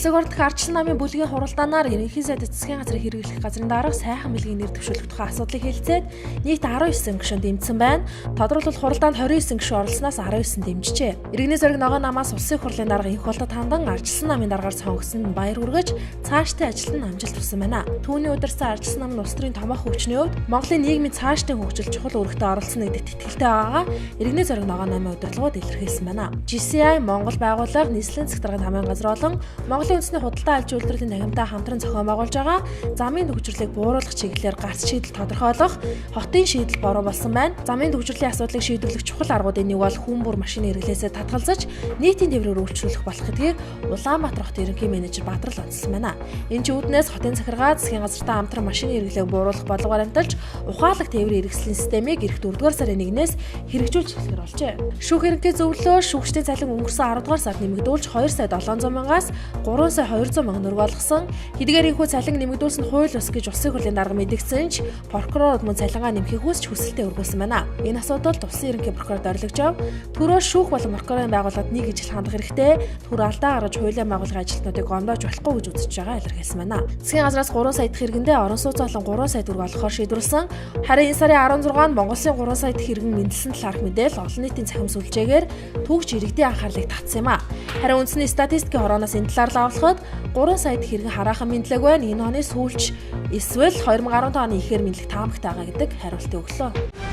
Улсын их хурлын ардчилсан намын бүлгийн хуралдаанаар ерөнхий сайдад засгийн газрыг хэрэглэх газрын дарга Сайхан бэлгийн нэр дэвшүүлэх тухай асуудлыг хэлцээд нийт 19 гишүүн дэмжсэн байна. Тодорхойлбол, хуралдаанд 29 гишүүн оролцсоноос 19 дэмжжээ. Иргэний зориг ногоон намаас Улсын их хурлын дарга Энх Болдод хандан ардчилсан намын даргаар сонгогдсон баяр хүргэж, цаашдын ажилд нь амжилт хүссэн байна. Түүний удирдсан ардчилсан нам нь улс төрийн томоохон хүчний хувьд Монголын нийгмийн цаашдын хөгжил чухал үүрэгтэй оролцсон гэдэгт итгэлтэй байгаагаа Иргэний зориг ногоон намын удирдлагууд илэрхийлсэн байна. GCI Монгол байгууллага, нийслэлийн засаг даргын хамгийн газар болон Монголын үндэсний худалдаа альж үйлдвэрлэлийн танхимтай хамтран зохион байгуулж байгаа замын түгжрэлийг бууруулах чиглэлээр гарц шийдэл тодорхойлох хотын шийдэл бороо болсон байна. Замын түгжрэлийн асуудлыг шийдвэрлэх чухал аргуудын нэг бол хүн бүр машины хэрэглээсээ татгалзаж, нийтийн тээврээр үйлчлүүлэх болох гэдгийг Улаанбаатар хот ерөнхий менежер Бадрал онцлсон байна. Энэ ч үүднээс хотын захиргаа засгийн газартай хамтран машины хэрэглээг бууруулах бодлого баримталж, ухаалаг тээврийн хэрэгслийн системийг ирэх 4-р сарын 1-ээс хэрэгжүүлж эхлэхээр болжээ. Шүүх ерөнхий зөвлөлөө шүүгчдийн цалин өнгөрсөн 10 дугаар сард нэмэгдүүлж, 2 сая 700 мянгаас 3 сая 200 мянган төгрөг болгосон. Хэдийгээр энэхүү цалин нэмэгдүүлсэн нь хууль бус гэж улсын хурлын дарга мэдэгдсэн ч прокурорууд мөн цалингаа нэмэхийг хүсч хүсэлтээ өргүүлсэн байна. Энэ асуудалд улсын ерөнхий прокурор Орилогжов түрөө шүүх болон прокурорын байгууллагад нэг ижил хандах хэрэгтэй. Түр алдаа гаргаж, хуулийн байгууллагын ажилтнуудыг гомдоож болохгүй гэж үзэж байгаа илэрхийлсэн байна. Засгийн газраас 3 сая дахь иргэндээ орон сууц болон 3 сая төгрөг олгохоор шийдвэрлсэн. Харин энэ сарын 16-нд Монгол Улсын 3 сая дахь иргэн мэндэлсэн талаарх мэдээлэл олон нийтийн цахим сүлжээгээр түүгч иргэдийн анхаарлыг татсан юм а. Харин үндэсний статистикийн хорооноос энэ талаар лавлахад 3 сая дахь иргэн хараахан мэдлэг байна. Энэ оны сүүлч эсвэл 2015 оны ихээр мэдлэг таамагтай байгаа гэдэг хариултыг өглөө.